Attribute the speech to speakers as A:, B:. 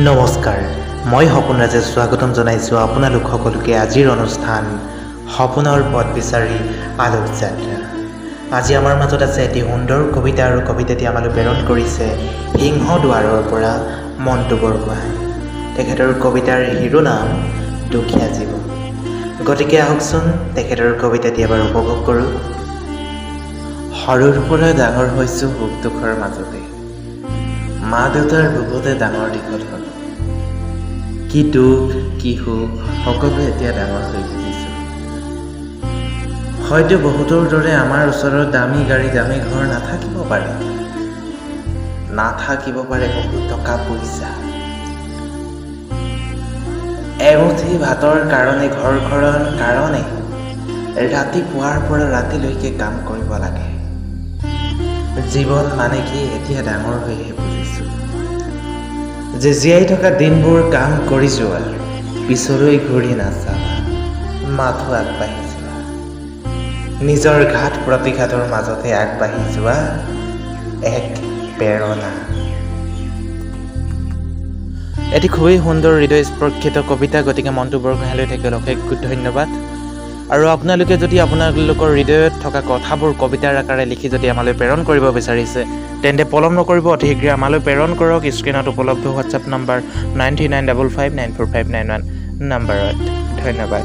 A: নমস্কাৰ, মই সপোন ৰাজে স্বাগতম জনাইছোঁ আপোনালোক সকলোকে আজিৰ অনুষ্ঠান সপোনৰ পথ বিচাৰি আলোক যাত্ৰা। আজি আমাৰ মাজত আছে এটি সুন্দৰ কবিতা আৰু কবিতাটি আমালৈ প্ৰেৰণ কৰিছে সিংহদুৱাৰৰ পৰা মণ্টু বৰগোহাঁই। তেখেতৰ কবিতাৰ শিৰোনাম দুখীয়া জীৱন। গতিকে আহকচোন, তেখেতৰ কবিতাটি এবাৰ উপভোগ কৰোঁ।
B: সৰুৰ পৰা ডাঙৰ হৈছোঁ সুখ দুখৰ মাজতে। মা দেউতাৰ বুকুতে ডাঙৰ দীঘল হ'লোঁ। কি দুখ, কি সুখ, সকলো এতিয়া ডাঙৰ হৈ বুজিছোঁ। হয়তো বহুতৰ দৰে আমাৰ ওচৰত দামী গাড়ী, দামী ঘৰ নাথাকিব পাৰে, নাথাকিব পাৰে বহুত টকা পইচা। এমুঠি ভাতৰ কাৰণে, ঘৰখনৰ কাৰণে ৰাতিপুৱাৰ পৰা ৰাতিলৈকে কাম কৰিব লাগে। জীৱন মানে কি এতিয়া ডাঙৰ হৈহে বুজিছোঁ যে জীয়াই থকা দিনবোৰ কাম কৰি যোৱা, পিছলৈ ঘূৰি নাচাবা, মাথো আগবাঢ়ি যোৱা। নিজৰ ঘাত প্ৰতিঘাতৰ মাজতে আগবাঢ়ি যোৱা এক প্ৰেৰণা।
A: এটি খুবেই সুন্দৰ হৃদয়স্পৰ্শিত কবিতা। গতিকে মণ্টু বৰগোহাঁইলৈ থাকিল অশেষ ধন্যবাদ। আৰু আপোনালোকে যদি আপোনালোকৰ হৃদয়ত থকা কথাবোৰ কবিতাৰ আকাৰে লিখি যদি আমালৈ প্ৰেৰণ কৰিব বিচাৰিছে, তেন্তে পলম নকৰিব, অতি শীঘ্ৰে আমালৈ প্ৰেৰণ কৰক স্ক্ৰীণত উপলব্ধ হোৱাটছএপ নম্বৰ 9395594591 নাম্বাৰত। ধন্যবাদ।